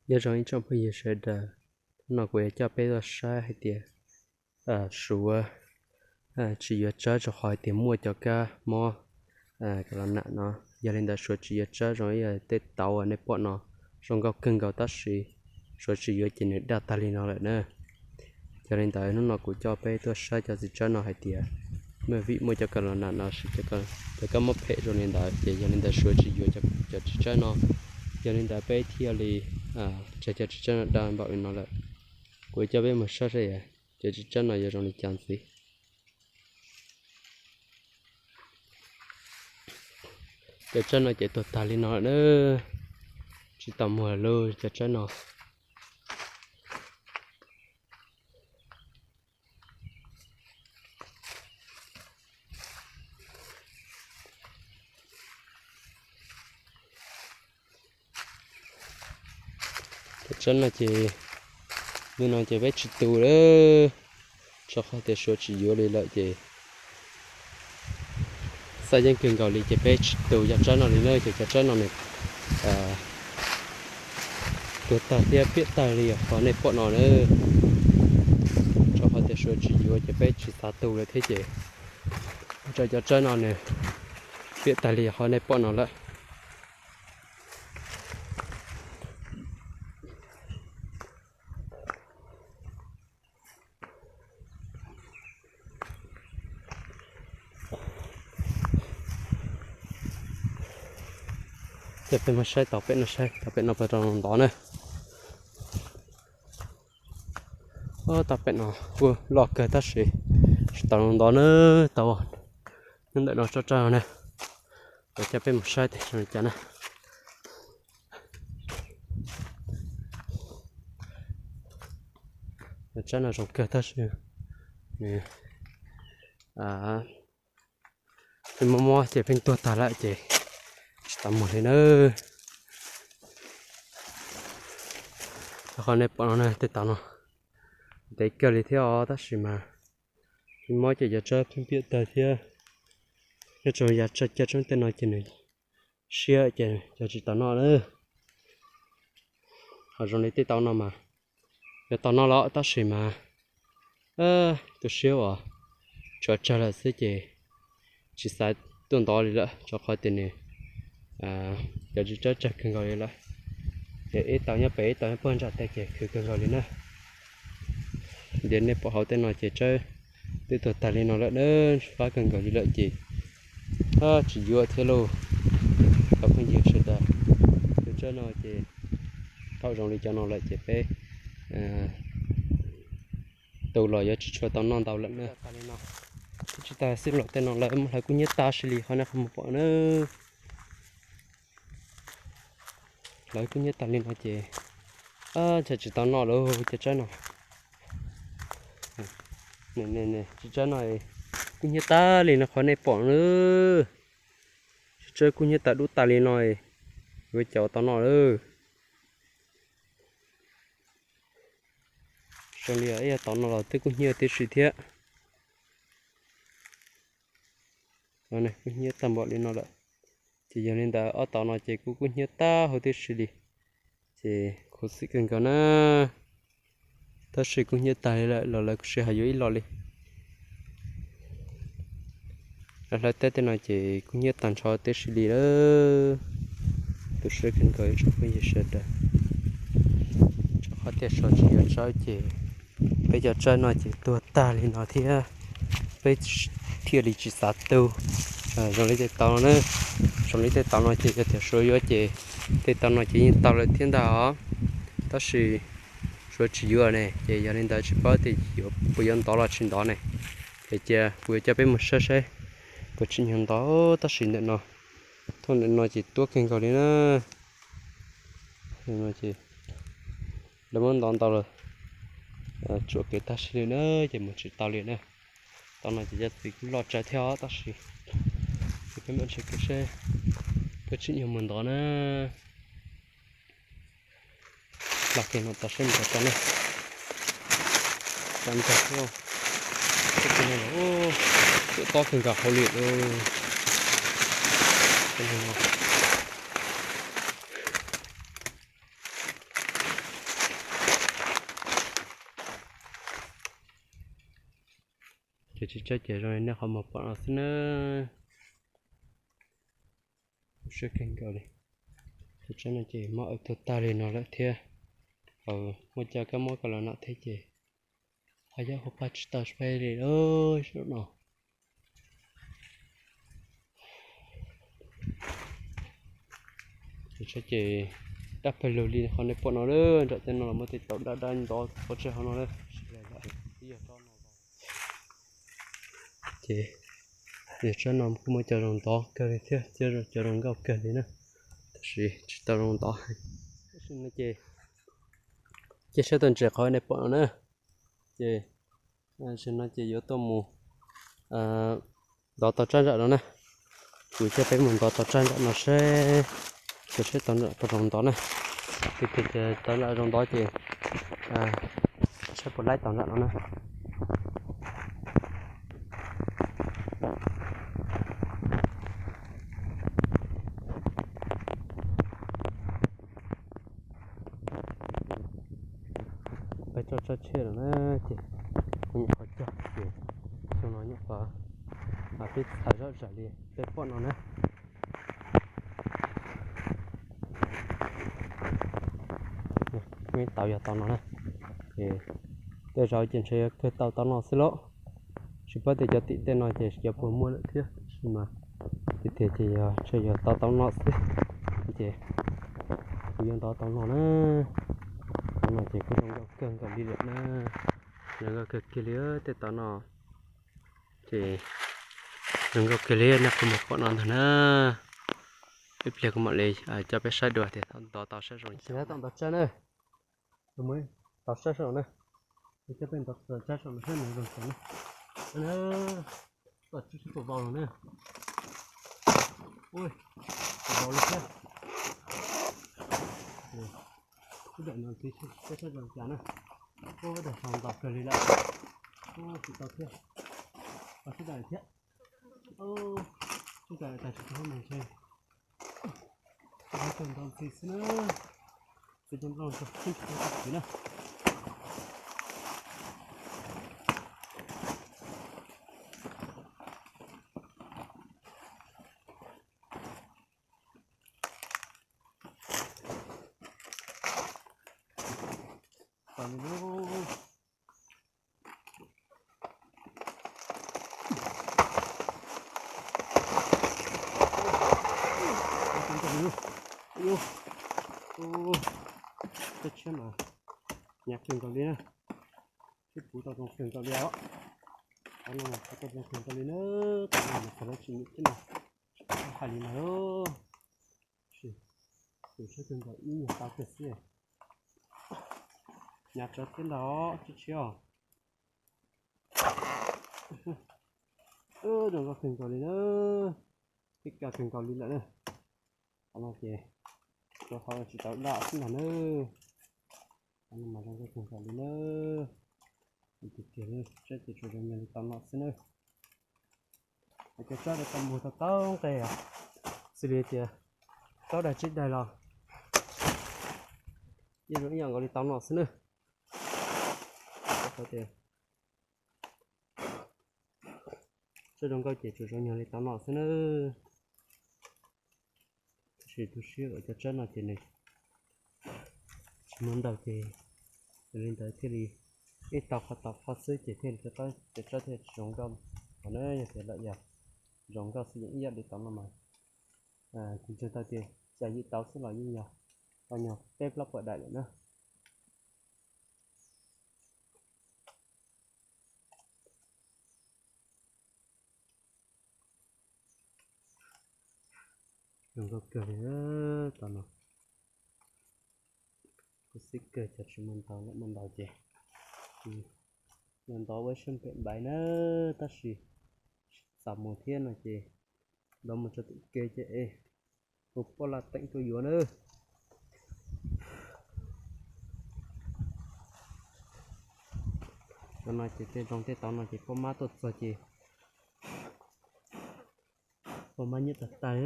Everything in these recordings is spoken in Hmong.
Nyob zoo ib tsoom phooj ywg sawv daws, hnub no kuv yuav coj peb tuaj saib hais tias suav tsis yuav tsawb rau qhov hais tias muaj cov kab mob ka los nam no. Yog li ntawd suav tsis yuav tsawb zoo ib yam tej tauv uas nej pom no, zoo nkauj kawg nkaus tab sis suav tsis yuav ces nws daj tag li no lawm na. Yog li ntawd hnub no kuv coj peb tuaj saib cov txiv tsawb no hais tias muaj vim muaj cov ka los nam no sis cov kab mob phem zoo li ntawd ces yog li ntawd suav tsis yuav cov txiv tsawb no. Yog li ntawd peb thiaj li tseg cov txiv tsawb no daj npaum li no lawm. Kuv coj peb mus saib saib cov txiv tsawb no yuav zoo li cas ntxiv. Cov tsawb no ces tuag tag li no lawm na, tsis tau muag lawm cov tsawb no. Cov tsawb no ces, nim no ces peb tsis tu lawm, rau qhov tias suav tsis yuav li lawm ces xav yeej kawg nkaus li ces peb tsis tu cov tsawb no li na. Ces cov tsawb no nws tuag tag thiab piam tag li qhov nej pom no na, rau qhov tias suav tsis yuav ces peb tsis xav tu lawm thiab ces ua rau cov tsawb no nws piam tag li qhov nej pom no lawm. Ces peb mus saib tau pem no, saib tau pem no puas tau ntov na. Tau pem no kuj loj kawg tab sis tsis tau ntov na, tau nyob ntawm no tsob tsawb no na. Kuv coj peb mus saib tes zoo li cas na. Cov tsawb no zoo kawg tab sis nws pheej mob mob ces pheej tuag tag lawm ces tsis tau muag li na. Qhov nej pom no tej tauv no ntev kawg li thiab os tab sis mas pheej mob ces cov tsawb pheej piam tag thiab. Nyob rau yav tsawb caij tsawb tej no ces nws siab ces cov tsis tau noj na. Ho zoo li tej tauv no mas yuav tau noj los tab sis mas tu siab uas tshuav tsawg lawm xwb ces tsis xav tuaj ntov li lawm rau qhov tias nws cov tsis tsawb tsawg kawg nkaus li lawm. Ces ib tauv nyob pem ib tauv nyob puag nram tes ces khwv kawg nkaus li na. Ces nej pom hauv tej no ces tsawb twb tuag tag li no lawm na, fab kawg nkaus li lawm ces tsis yuav thiab lauj. Cov phooj ywg sawv daws, cov tsawb no ces thaum zoo li cov no lawm ces peb tu los yuav tsis tshua tau noj ntau lawm na. Tsis tas xwb los tej no lawv hlawv kub hnyiab tag sis li qhov nej qhov mus pom na. Hlawv kub hnyiab tag li no ces ntshe tsis tau noj lawm cov tsawb no. Tsis tsawb no kub hnyiab tag li no qhov nej pom na. Tsis tsawb kub hnyiab tag dub tas li no, yuav cas tau noj lawm. Zoo li ib yam tauv no los twb kub hnyiab tib si thiab. Kub hnyiab tag npaum li no lawm. Ces yog li ntawd ob tauv no ces kuj kub hnyiab tag huv tib si li. Ces khuv xim kawg nkaus na. Tab sis kub hnyiab tag li lawm los lawv kuj tsis hais yuav ib los li. Lawv hlawv teb tej no ces kub hnyiab tag nrho tib si li lawm. Tu siab kawg nkaus ib tsoom phooj ywg sawv daws. Rau qhov tias suav tsis yuav tsawb ces peb cov tsawb no ces tuag tag li no thiab peb thiaj li tsis xav tu. Zoo li tej tauv no na, zoo li tej tauv no ces yog tias suav yuav ces tej tauv no ces yeej tau lawm thiab ntag os. Tab sis suav tsis yuav ne ces yog li ntawd tsis paub tias puas yuav ntov los tsis ntov ne. Es cia kuv yuav coj peb mus saib saib puas tsim nyog ntov tab sis ntawm no, thaum ntawm no ces tuab kawg nkaus li na. Lawv muab ntov ntau lawm, tsuam kev tag sis li na ces mus tsis tau li na. Tauv no ces cov txiv kuj loj tsawv thiab os tab sis ces peb mam ntshe kev seb puas tsim nyog mus ntov na. Los kev no tas seb mus tau tau na. Tau ntag, tuam tob kawg nkaus hauv li lauj. Ces tsis tsawg ces zoo li nej qhov muag pom no xwb na. Siab kawg nkaus li. Tus tsab no ces mob ua tuag tag li no lawm thiab. Muaj cov kab mob ko los no thiab ces ho yog hu pab tsis tau peb li lawm zaum no. Tus tsab ces daj pawg lug li qhov nej pom no lawm, nram tej no los muaj tej tauv daj daj ntov pov tseg hauv no lawm. Ces yog tsab no kuj muaj cov zoo ntov kawg li thiab, thiab cov zoo nkauj kawg li na, tab sis tsis tau zoo ntov heev. Ces cia siab tuaj ntses qhov nej pom no na. Ces zaum no ces yuav tuaj mus ntov tau tsab nram no na. Kuv coj peb mus ntov tau tsab nram no seb, cia seb tau nram puas zoo ntov na. Tiag tiag ces tau nram zoo ntov ces seb puas laib tau nram no na. Peb tso tsab tshiab lawm na, ces kuv nyuam qhuav cog ces xyoo no nyuam qhuav pib txhawv zom zaws li peb pom no na. Tau yog tau no na. Ces tej zaum ces ntshe yuav kawg tau tau no xwb lauj. Tsis paub tias cov tim tej no ces yuav puas muaj lawm thiab, tab sis mas tiag tiag ces yog ntshe yuav tau tau no xwb. Ces kuv yuav ntov tau no na. Tau no ces kuj zoo nkauj kawg nkaus li lawm na. Zoo nkauj kawg kiag li tej tau no. Ces zoo nkauj kiag li nej qhov muag pom no ntag na. Ib pliag kuv mam li coj peb saib dua tias tau ntov tau saib zoo li cas. Tau ntov tsab na. Mus tau saib saib no na. Coj peb ntov tsab saib no saib nws zoo li cas na. Tau tsab sib puas vau los na. Ui, vau li thiab. Ub, daim no twb saib zoo cas na. Ub, daim no ntau kawg li lawm. Ub, tsis tau thiab. Tau sib daim thiab. Ub, sib daim tas tsis tau mus ntshe. Ntau ntau ntxhi xwb na. Txiv cov nplooj tsis tau tsis na. Tau li lub. Ub, ub, ub, tej tshiab mas hnyav kawg nkaus li na. Sib puv tau zoo kawg nkaus li os. Qhov no mas tau zoo kawg nkaus li na. Qhov no mas txog lawv tsis nyiam thiab no. Hais li ntawd. Tab sis tus tshiab kawg nkaus ib nyuag tau kawg xwb. Hnyav tsawv thiab ntag tshiab tshiab os. Zoo nkauj kawg nkaus li na. Pib kaj kawg nkaus li lawm na. Qhov no ces rau qhov tsis tau daj xwb ntag na. Qhov no mas zoo nkauj kawg nkaus li na. Tiag tiag, tsab ces tsuas zoo nyob li tau no xwb na. Cov tsab tau mus tau tau nqe, xws li tias tsab daig tsib daig los yeej zoo ib yam nkaus li tau no xwb na. Tsab zoo nkauj ces tsuas zoo nyob li tau no xwb na. Tab sis tu siab uas cov tsab no ces nws tsis muaj ntaus ces yog li ntawd thiaj li ib tau qhov tau qhov xwb ces thiaj li cov tsab thiaj tsis zoo nkauj. Qhov no yog tias lawm yog zoo nkauj xwb yeej ib yam li tau no mas kuv ntseeg tau tias xya yim tau xwb los yeej yog tau nyuag peb plaub puas daim lawm na. Zoo nkauj kawg li tau no. Kuv xib kawg cov tsis muaj ntaus lawm, muaj ntaus ces yog ntov ua siab pem npaiv na, tab sis txav mus thiab no ces ntov mus tso tim kev ces es hu poj laj teem tuaj yuav na. Cov no ces tej zoo tej tau no ces poj mab tuaj txog ces poj mab nyiam tag tag,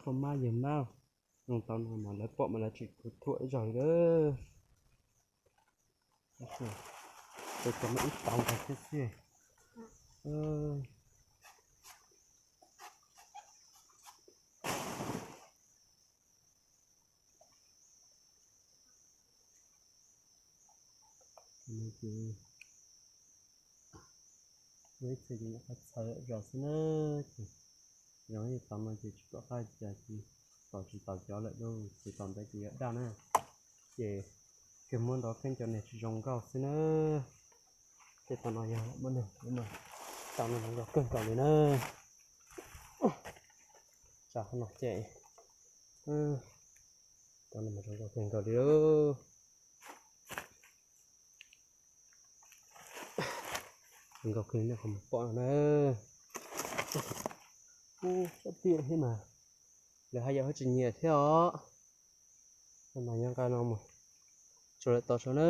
poj mab yawg mab. Zoo tau no mas lawv pom mas lawv tsis thuam ib zaug li lawm. Tab sis tus tau mas ib tau ntag thiab xwb. Ces ib txhia ces nyuam qhuav txhawv zog xwb na, ces zoo li tau no ces tsis pom qab cas ces tau tsis tau cov lawm lauj, ces tau ntawd ces yuav daj na. Ces kawg muab ntov kheej cov neeg tsis zoo nkauj xwb na. Tej tau no yog muab neeg tau no zoo nkauj kawg nkaus li na. Tsam qhov no ces tau no mas zoo nkauj kawg nkaus li lauj. Zoo nkauj kawg li nej qhov mus pom no na. Ub, sab tiaj thiab mas lawv haj yam tsis nyiam thiab os. Mas nyob nqa no mus tso lawm tau saum na.